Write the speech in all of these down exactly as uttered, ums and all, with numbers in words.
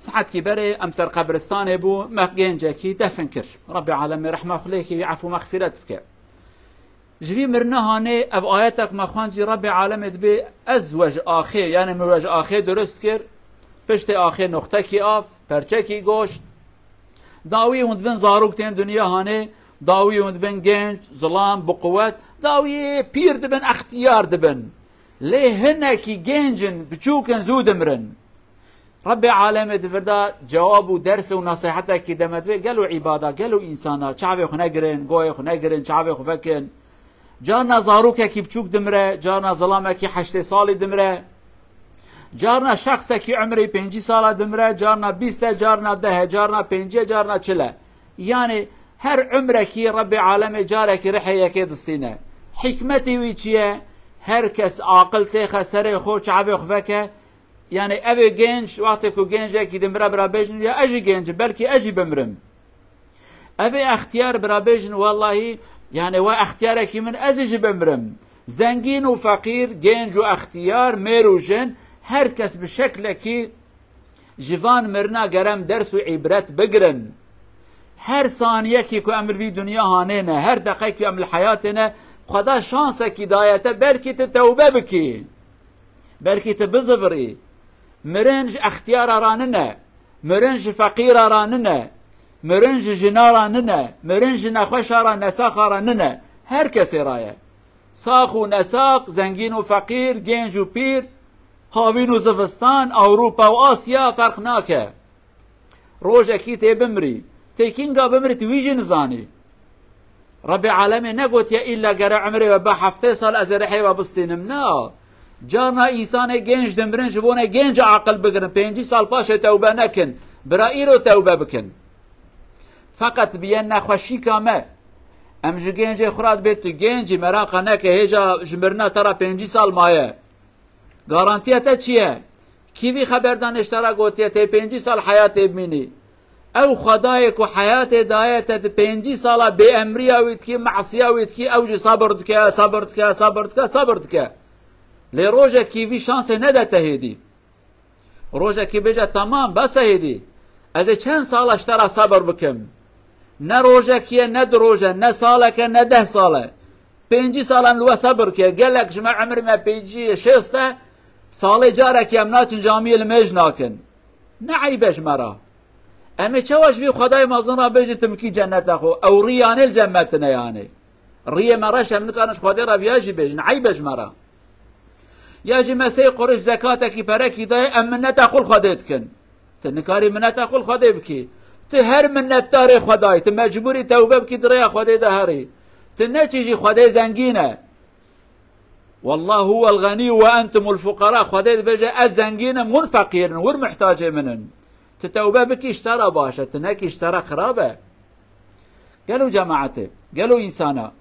Saetkî berê em ser qebristanê bû, me gencekî defin kir. Rabbê Alemê rehma xwe lê kê, wî efû mexfîret bike. Ji vî mirina hanê ev ayetek me xwend jî Rabbê Alemê dibê ez we ji axê, yani min we ji axê dirust kir, piştê axê noxtekî av, perçekî goşt. Dawî hûn dibin zarok tên dinya hanê, dawî hûn dibin genç, zilam, bi quwet, dawî pîr dibin, extiyar dibin. Lê hinekî genc in, biçûk in, zû dimirin. Rebbê Alemê di vir de cewab û ders û nasihetekî deme divê, gelo îbada, gelo însana, çavê xwe negirin, goyê xwe negirin, çavê xwe vekin. Carna zarokekî biçûk dimire, carna zilamekî heştê salî dimire. Carna şexsekî umrê pêncî sala dimire, carna bîst e, carna deh e, carna pêncî e, carna çil e. Yani her umrekî Rebbê Alemê carekî rihê yekê distîne. Hikmetê wî çi ye? Her kes aqil têxe serê xwe, çavê xwe veke. Yani ev ê genc, wextê ku gencekî dimire, bira bêjin, ya ez jî genc im, belkî ez jî bimrim. Ev ê extiyar, bira bêjin, wellahî, yani we extiyarekî min, ez ê jî bimrim. Zengîn û feqîr, genc û extiyar, mêr û jin, her kes bi şeklekî ji van mirina gere em ders û îbret bigirin. Her saniyekî ku em li vî dinya hanê ne, her deqekî em li heyatê ne, Xweda şansekî daye te, belkî tu tewbe bikî. Belkî tu bizivirî. Mirin ji extiyara re nine. Mirin ji feqîra re nine. Mirin ji jina re nine. Mirin ji nexweşa re, nesaxa re nine. Her kesê re ye. Sax û nesax, zengîn û feqîr, genc û pîr, havîn û zivistan, Ewropa û Asya ferq nake. Rojekî tê bimrî. Tê kînga bimrî, tu wî jî nizanî. Rebbê Alemê negotiye îlla gere umrê we be heftê sal, ez ê rihê we bistînim. Na. Carna însanê genc dimirin, ji bo ne genc aqil bigirin. Pêncî sal paşê tewbe nekin. Bira îro tewbe bikin. Feqet bi yê nexweşîka me. Em ji gencê xwe re dibê tu genc î, meraqa neke, hêja ji mirina te re pêncî sal maye. Garantiya te çi ye? Kî vî xeberdanê ji te re gotiye, tê pêncî sal heyatê bimînî? Ew Xwedayê ku heyatê daye te di pêncî sala bêemriya wî dikî, mesiya wî dikî, ew jî sabir dike, sabir dike, sabir dike, sabir dike. Lê rojekî vî şansê nede te hêdî. Rojekî bêje, temam, bes e hêdî. Ez ê çend sala ji te re sebir bikim? Ne rojekî ye, ne du roj e, ne salek e, ne deh sal e. Pêncî sal em li we sebir kir. Gelek ji me, umrê me pêncî şêst e, salê carekî em naçin camiyê, limêj nakin. Ne eyb e ji me re? Em ê çawa ji vî Xwedayê mezin re bêjin, tu min kî cenneta xwe? Ew riyanê li cem me tine yani. Riyê me reş, em nikarin ji Xwedê re viya jî bêjin. Eyb e ji me re. Ya jî me sey qurîş zekatekî, perekî dayê, em minneta xwe li Xwedê dikin. Tu nikarî minneta xwe li Xwedê bikî. Tu her minnetdarê Xwedayî, tu mecbûrî tewbe bikî, di rêya Xwedê de herî. Tu neçî jî, Xwedê zengîn e. Wallah huwel ganiyu ve entumul fuqara. Xwedê dibêje, ez zengîn im, hûn feqîr in, hûn mihtacê min in. Tu tewbe bikî, ji te re baş e, tu nekî, ji te re xirab e. Gelo cemaetê, gelo însana,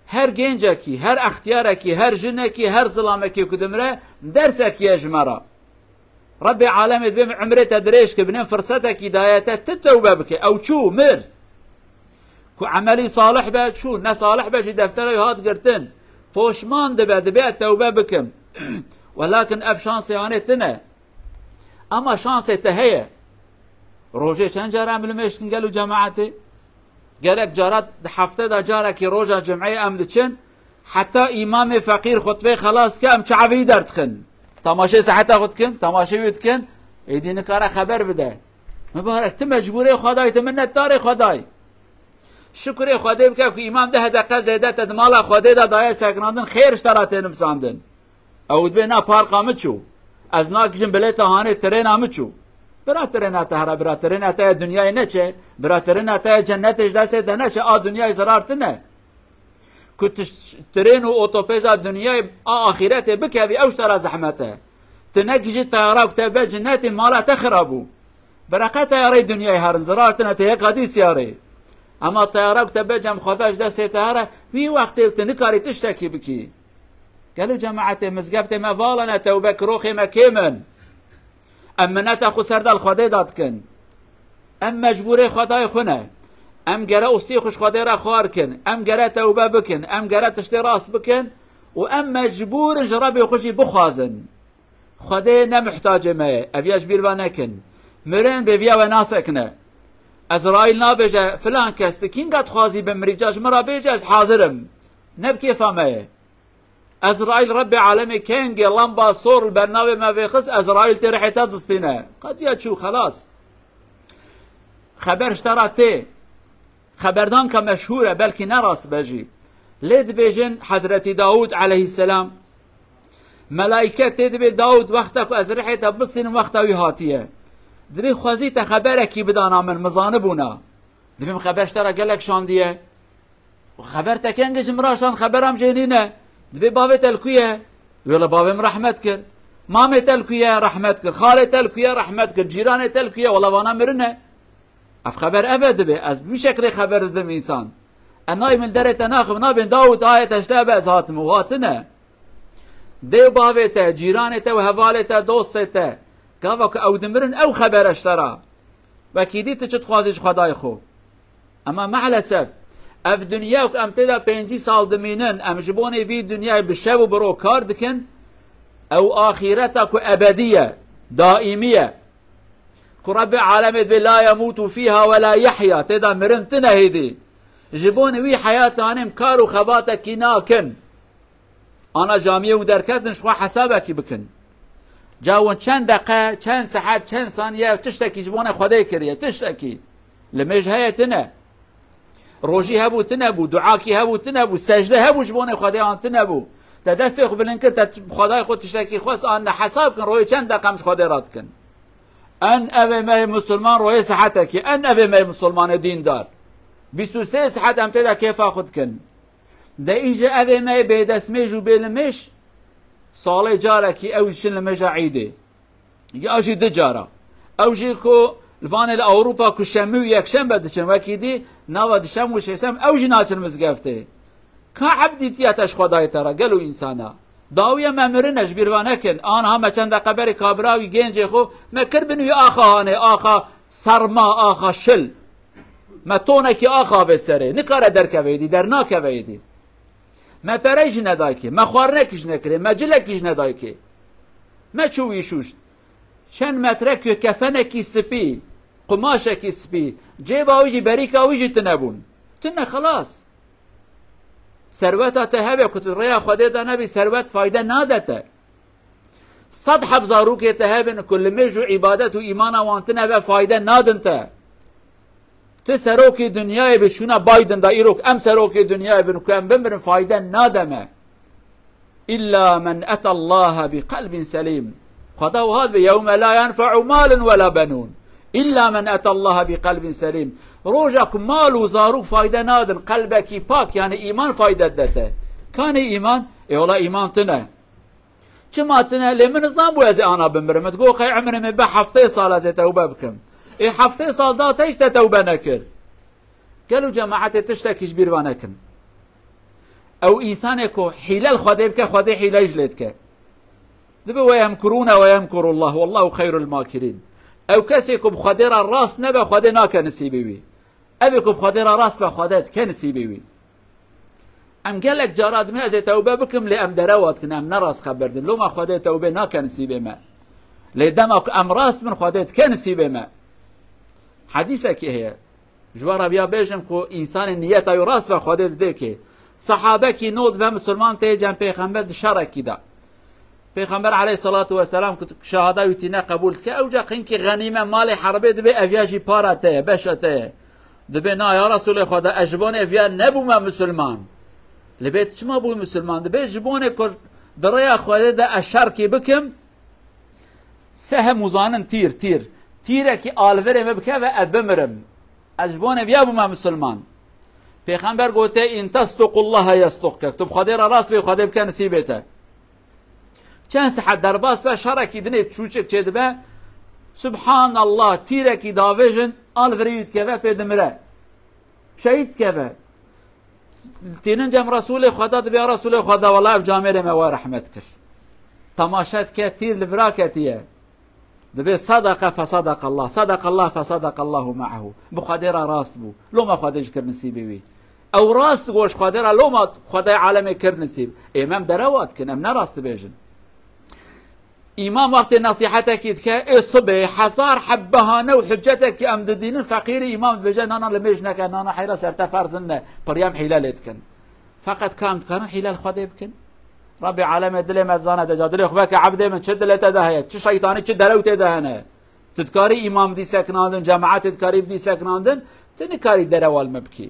her gencekî, her extiyarekî, her jinekî, her zilamekî ku dimire, dersekî ye ji me re. Rebbê Alemê dibê min umrê te dirêj kir, binên firsetekî daye te, tu tewbe bike. Ew çû, mir. Ku emelî salih be, çû, ne salih be jî, deftera wî hat girtin. Poşman dibe, dibê ez tewbe bikim. Welakin ev şansê anê tine. Ama şansê te heye. Rojê çend cara em limêj dikin gelo cemaetê? Gelek cara di hefte de carekî roja cumeyê em diçin, heta îmamê feqîr xutbeyê xelas dike, em çavê wî derdixin. Tamaşê seheta xwe dikin, tamaşê wî dikin, êdî nikare xeber bide. Mibarek, tu mecbûrê Xwedayî, tu minnetdarê Xwedayî. Şukurê Xwedê bike ku îmam deh deqe zêde te di mala Xwedê de daye sekinandin, xêr ji te re tê nivîsandin. Ew dibê, na, parka min çû. Ez nakijim bilêta hanê, trêna min çû. Bira trêna te here, bira trêna te ya dinyayê neçe. Bira trêna te ya cennetê ji destê te neçe. A dinyayê zirar tine. Ku tu ş-, trên û otopêza dinyayê a axîretê bikevî, ew ji te re zehmet e. Tu nekijî teyara ku te be cennetê, mala te xira bû. Bira qe teyarê dinyayê herin, zirar tine, te yeka dî siyarê. Ema teyara ku te be cem Xweda ji destê te here, wî wextê tu nikarî tiştekî bikî. Gelo cemaetê, mizgeftê me vala ne, tewbe kiroxê me kêm in. Em mineta xwe ser de li Xwedê de dikin. Em mecbûrê Xwedayê xwe ne. Em gere ustî xwe ji Xwedê re xwar kin. Em gere tewbe bikin. Em gere tiştê rast bikin. Û em mecbûr in ji Rebê xwe jî bixwazin. Xwedê ne mihtacê me ye. Ev ya ji bîr ve nekin. Mirin bêviya we nasekine. Ezraîl nabêje, filan kes, tu kînga dixwazî bimirî, ca ji min re bêje, ez hazir im. Ne bi kêfa me ye. Ezraîl Rebbê alemê kengê lamba sor li bernavê me vêxist, Ezraîl tê rihê te distîne. Qediya çû, xelas. Xeber ji te re tê. Xeberdanka meşhûr e, belkî ne rast be jî. Lê dibêjin Hezretî Dawûd aleyhisselam, melaîke tê dibê Dawûd, wexta ku ez rihê te bistînim, wexta wî hatiye. Dibê xwezî te xeberekî bidana min, min zanibûna. Dibê min xeber ji te re gelek şandiye. Xeber te kengê ji min re şand, xeberam jê nîne. Dibê bavê te li ku ye? Wêla bavê min rehmet kir. Mamê te li ku ye? Rehmet kir. Xalê te li ku ye? Rehmet kir. Cîranê te li ku ye? Wela vana mirine. Ev xeber ev e dibe. Ez bi vî şekilê xeber didim însan. E nayê min derê te naxim, nabên Dawûd, ayê te ji te be ez hatim û hatine. Dê û bavê te, cîranê te û hevalê te, dostê te, gava ku ew dimirin, ew xebere ji te re. Wekî dî tu çi dixwazî ji Xwedayê xwe? Ema me'lesef, ev dinya ku em tê de pêncî sal dimînin, em ji bonê vî dinyayê bi şev û bi ro kar dikin, ew axîreta ku ebedî ye, daîmî ye. Ku Rebbê alemê dibê la yemûtu fîha we la yehya, tê de mirin tine hêdî. Ji bo wî heyata em kar û xebatekî nakin. Ana camiyê û derketin ji xwe hesabekî bikin. Ca hûn çend deqe, çend saet, çend saniye tiştekî ji bonê Xwedê kiriye, tiştekî. Limêj heye tine. Rojî hebû, tine bû, duakî hebû, tine bû, secde hebû ji bonê Xwedê an tine bû. Te destê xwe bilind kir, te Xwedayê xwe tiştekî xwest an ne hesab kin, royê çend deqe em ji Xwedê re dikin. En evê me yê musulman royê saetekî, en evê me yê musulmanê dîndar. Bîst û sê saet em tê de kêfa xwe dikin. De îje evê me yê bêdestmêj û bêlimêj, salê carekî ew diçin limêja îdê. Ya jî du cara. Ew jî ku li vanê li Ewropa ku şemî û yekşembe diçin, wekî dî nava dişem û şêşem ew jî naçin mizgeftê. Ka ebdîtiya te ji Xwedayê te re, gelo însana? Dawiya me mirin e, ji bîr va nekin. Anha me çend deqe berê kabira wî, gencê xwe me kir bin wî axa hanê, axa serma, axa şil. Me tonekî axa avêt serê. Nikare derkeve êdî, dernakeve êdî. Me perey jî nedayê kê, me xwarinekî jî nekirê, me cilekî jî nedayê kê. Me çû wî şûşt. Çend metre ku kefenekî spî, qumaşekî spî, cêba wî jî, berîka wî jî tune bûn. Tune, xelas. Serweta te hebe ku tu rêya Xwedê de nebî, serwet fayde nade te. Sed heb zarokê te hebin ku limêj û îbadet û îmana wan tune be, fayde nadin te. Tu serokê dinyayê bi şûna Biden de, îro em serokê dinyayê bin ku em bimirin, fayde nade me. Îlla men etallaha bi qelbin selîm. Xweda wiha dibe, yewme la yenfe'u malun we la benûn. Îlla men etallaha bi qelbin selîm. Roja ku mal û zarok fayde nadin, qelbekî pak, yani îman fayde dide te. Kanê îman? Ê wela îman tune. Çima tune? Lê min nizan bû ez ê ana bimirim. Min digot, qey emrê min be heftê sal, ez ê tewbe bikim. Ê heftê sal da te, îşte tewbe nekir. Gelo cemaetê tiştekî ji bîr va nekin. Ew însanê ku hîle li Xwedê bike, Xwedê hîle ji lê dike. Dibe, "Ve yemkurûne ve yemkurullah, wallahu xeyrul makirîn." Ew kesê ku bi Xwedê re rast nebe, Xwedê nake nisîbê wî. Ev ê ku bi Xwedê re rast be, Xwedê dike nisîbê wî. Em gelek cara dibin, "Ez ê tewbe bikim, lê em derewa dikin, em ne rast xeber din." Loma Xwedê tewbê nake nisîbê me. Lê dema ku em rast bin, Xwedê dike nisîbê me. Hedîsekî heye. Ji we re viya bêjim ku însanê niyeta wî rast be, Xwedê didê kê. Sehabekî nû dibe misilman tê cem pêxember di şerekî de. Pêxember aleyhissalatu vesselam ku şehada wî tîne qebûl dike, ewca qinkî xenîme, malê herbê, dibê ev ya jî para te ye, beşa te ye. Dibê, "Na ya Resulê Xweda, ez ji bonê ev ya nebûme misilman." Li bê çima bû misilman? Dibê, "Ji bonê ku di rêya Xwedê de ez şerkî bikim, sehem û zanin tîr, tîr, tîrekî alverê me bikeve, ez bimirim." Ez ji bonê viya bûme misilman. Pêxember gote, "În tesduqullaha yesduqke." Tu bi Xwedê re rast bê, Xwedê bike nisîbê te. Çend saet derbas be, şerekî dinê çûçik çê dibe. Subhanallah, tîrekî davêjin, alverê wî dikeve, pê dimire. Şehîd dikeve. Tînin cem Resûlê Xweda, dibe, "Ya Resûlê Xweda, wela ev camêrê me we rehmet kir." Temaşe dike, tîr li vira ketiye. Dibê, "Sadaka fesadaka Allah, sadaka Allah fesadaka Allahu ma'ahu." Bi Xwedê re rast bû. Loma Xwedê ji kir nisîbê wî. Ew rast got ji Xwedê re, loma Xwedê alemê kir nisîb. Ê me em derewa dikin, em ne rast dibêjin. Îmam wextê nesîhetekî dike, ê sibê hezar heb behane û hiccetekî em didînin, feqîrî îmam dibêje, nana li mêj neke, nana heyra ser te ferz in ne, piriyem hîle lê dikin. Feqet ka em dikarin hîle li Xwedê bikin? Rabbê alemê dilê me dizane, deca dilê xwe veke, ebdê min, çi dilê te de heye, çi şeytanî, çi derew tê de hene. Tu dikarî îmam bidî sekinandin, cemaetê dikarî bidî sekinandin, tu nikarî derewa li me bikî.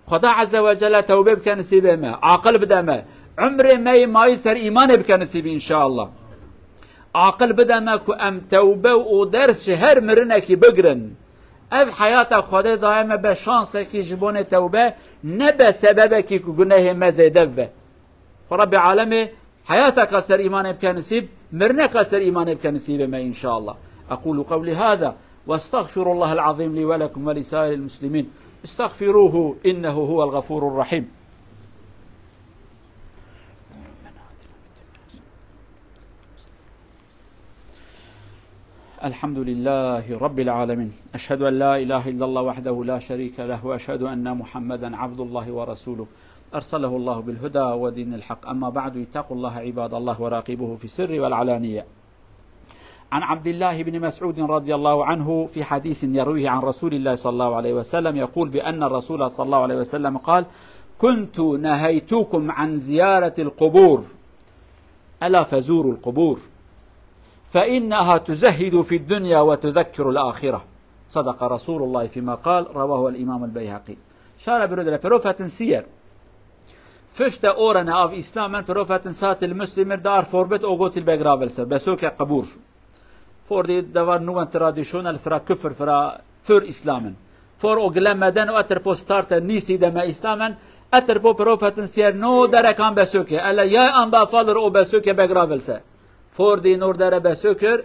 Xweda Azze ve Celle tewbe bike nisîbê me, aqil bide me. Umrê me yê mayî li ser îmanê bike nisîbî înşallah. Aqil bide me ku em tewbe û ders ji her mirinekî bigirin. Ev heyata Xwedê daye me be şansekî ji bonê tewbe, ne be sebebekî ku gunehê me zêde bibe. Xwe Rabbê alemê heyateka ser îmanê bike nisîb, mirineka ser îmanê bike nisîbê me înşallah. أقول قولي هذا وأستغفر الله العظيم لي ولكم ولسائر المسلمين. استغفروه إنه هو الغفور الرحيم. الحمد لله رب العالمين. أشهد أن لا إله إلا الله وحده لا شريك له، وأشهد أن محمدا عبد الله ورسوله، أرسله الله بالهدى ودين الحق. أما بعد، اتقوا الله عباد الله، وراقبوه في السر والعلانية. عن عبد الله بن مسعود رضي الله عنه في حديث يرويه عن رسول الله صلى الله عليه وسلم يقول بأن الرسول صلى الله عليه وسلم قال: كنت نهيتكم عن زيارة القبور، ألا فزوروا القبور، فإنها تزهد في الدنيا وتذكر الآخرة. صدق رسول الله فيما قال، رواه الإمام البيهقي. Şara biro de profetin siyer. Fişte orene av Îslamen, profetin satil Müslimir dar forbet o gotil begravel ser, besoke qibur. Fordî devar nûwen tradisyonel fira kufr fira fir Îslamin. For o gile meden û etir po starte nîsî deme Îslamen, etir po profetin siyer no derekan besoke. Ele yay an ba falir o besoke begravel se. Fordî nor dere besokir,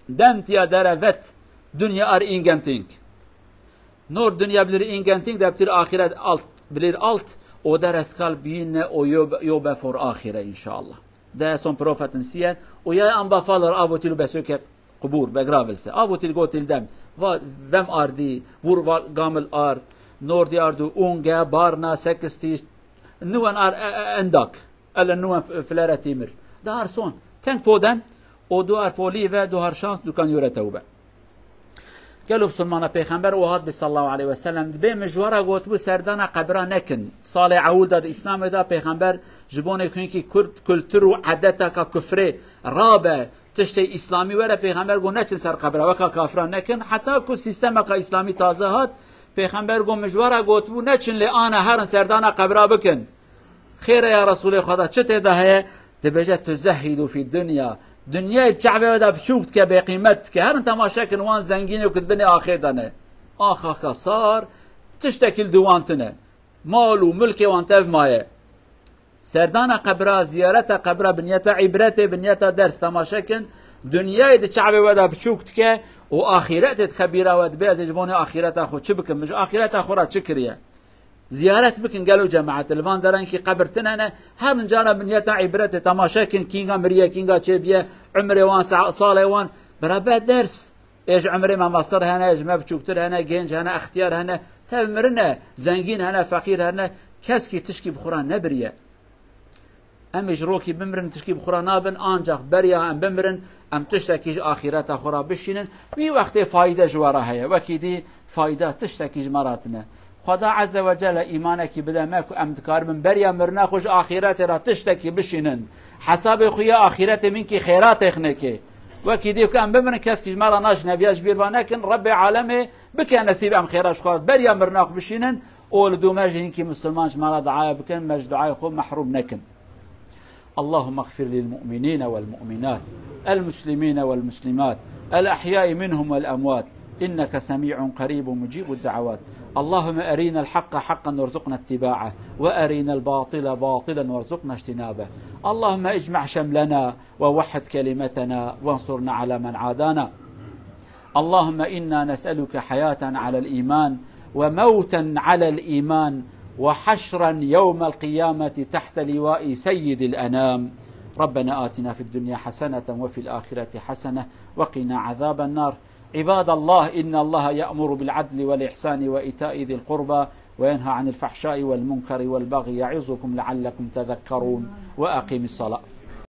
dentiya dere vet, dünya ar ingenting. Nor dünya bilir ingenting de bitir ahiret alt, bilir alt, o dere skal biyinne o yo, yo be for ahire inşallah. De son profetin siyer, o yay an ba falir avotil besoke qubur, begravel se. Avotil gotil dem, va vem ardi, vur va gamil ar, nordi ardu, unge, barna, sekisti, nûwen ar, e, e, endak. Ele nûwen f-, filere tîmir. Dar son, teng podem, o duar polî ve duhar şans dukan yore tewbe. Gelo Musulmana Pêxember o hat bi sallallahu aleyhi ve sellem, dibê min ji we re gotibû serdana qebra nekin. Salê ewil de di Îslamê de Pêxember ji bonê ku hinkî kurt kultur û edeteka kufrê rabe, tiştê Îslamî were, Pêxember got neçin ser qebra, weka kafiran nekin, heta ku sîstemeka Îslamî taze hat, Pêxember got min ji we re gotibû neçin lê ana herin serdana qebra bikin. Xêr e ya Resûlê Xweda, çi tê de heye? Dibêje, "Tuzehhidu fî dunya." Dinyayê çavê we de biçûk dike, bêqîmet dike. Herin temaşe kin wan zengîn û ku di binê axê de ne. Ax, ax, ka sar, tiştekî li dû wan tune. Mal û milkê wan tev maye. Serdana qebra, ziyareta qebra, bi niyeta îbretê, bi niyeta ders temaşe kin. Dinyayê di çavê we de biçûk dike û axîretê dixe bîra we, dibê ez ê ji bonê axîreta xwe çi bikim? Min ji axîreta xwe re çi kiriye? Ziyaret bikin gelo cemaet. Li van deran kî qebir tune ne. Her cara bi niyeta îbretê temaşe kin, kînga miriye, kînga çêbiye, umrê wan, sa-, salê wan. Beraber ders. Ê ji umrê me mestir hene, ji me biçûktir hene, genç hene, extiyar hene. Tev mirine, zengîn hene, feqîr hene. Kes kî tişkî bi xwe re nebiriye. Em ê ji rokî bimirin, tişkî bi xwe re nabin, ancax beriya em bimirin, em tiştekî ji axîreta xwe re bişînin. Wî wextê fayde ji we re heye. Wekî dî fayda tiştekî ji me re tine. Xweda Azze ve Celle îmanekî bide me ku em dikaribin beriya mirina xwe ji axîretê re tiştekî bişînin. Hesabê xwe ya axîretê min kî xêratê xinekê. Wekî dî ku em bimirin, keskî ji me re naşine, viya ji bîr ve nekin, Rebbê alemê bike nesîb em xêra ji xwe re beriya mirina xwe bişînin û li dû me jî hinkî misilman ji me re duaya bikin, me ji duayê xwe mehrûm nekin. اللهم اغفر للمؤمنين والمؤمنات، المسلمين والمسلمات، الأحياء منهم والأموات، إنك سميع قريب مجيب الدعوات. اللهم أرنا الحق حقا وارزقنا اتباعه، وأرنا الباطل باطلا وارزقنا اجتنابه. اللهم اجمع شملنا ووحد كلمتنا وانصرنا على من عادانا. اللهم إنا نسألك حياة على الإيمان، وموتا على الإيمان، وحشرا يوم القيامة تحت لواء سيد الأنام. ربنا آتنا في الدنيا حسنة وفي الآخرة حسنة وقنا عذاب النار. عباد الله، إن الله يأمر بالعدل والإحسان وإيتاء ذي القربى وينهى عن الفحشاء والمنكر والبغي يعظكم لعلكم تذكرون. وأقم الصلاة.